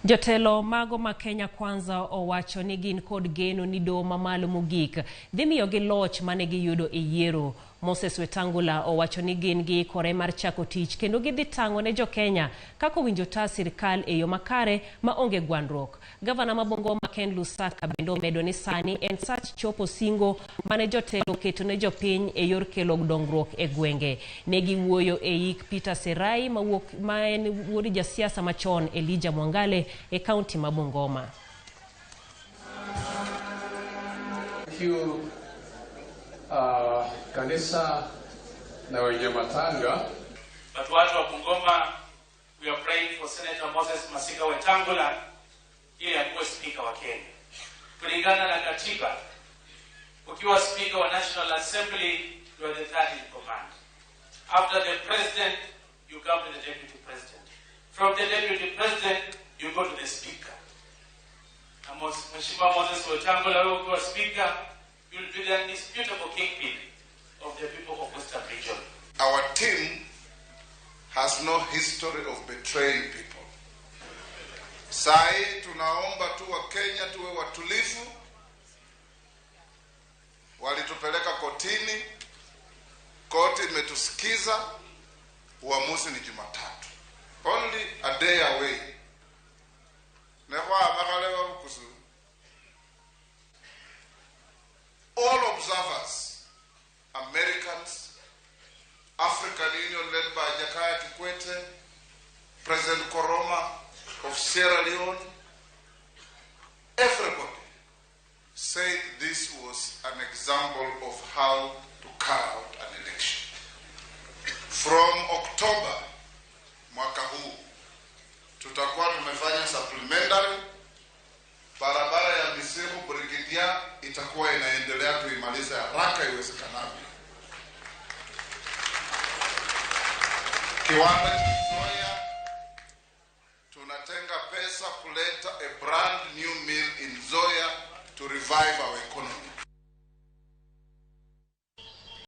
Jotelo mago ma Kenya Kwanza owacho ni gin kod geno ni doho mamalo mogik dhi miyogi loch mane giyudo e yiero. Moses Wetangula owacho ni gin giikore mar chako tich kendo gidhi tang'o ne jo-Kenya kaka owinjo ta sirkal e yo makare ma onge gwandruok. Gavana ma Bungoma Ken Lusaka bende omedo ni sani en sach chopo singo mane jotelo oketo ne jopiny e yor kelo dongruok e gwenge. Ne giwuoyo e yik Peter Serai mawuok ma en wuod jasiasa machon Elijah Mwangale e kaunti ma Bungoma. Thank you, kanisa na wenye matanga. But watu wa Bungoma, we are praying for Senator Moses Masika Wetangula ili akuwe speaker wa Kenya. Kulingana na katiba, ukiwa speaker wa National Assembly, you are the third in command. After the president, you come to the deputy president. From the deputy president, you go to the speaker. Na Mheshimiwa Moses Wetangula, wewe ukiwa speaker, you will be the undisputable kingpin of the people of Western Region. Our team has no history of betraying people. Sai tunaomba tu wa Kenya tuwe watulivu. Walitupeleka kotini, koti imetusikiza, uamuzi ni Jumatatu. Only a day away. All observers, Americans, African Union led by Jakaya Kikwete, President Koroma of Sierra Leone, everybody said this was an example of how to carry out an election. From October mwaka huu tutakuwa tumefanya supplementary. Barabara ya Misiru Brigidia itakuwa inaendelea tuimalize haraka iwezekanavyo. Kiwanda cha Nzoia tunatenga pesa kuleta a brand new mill in Nzoia to revive our economy.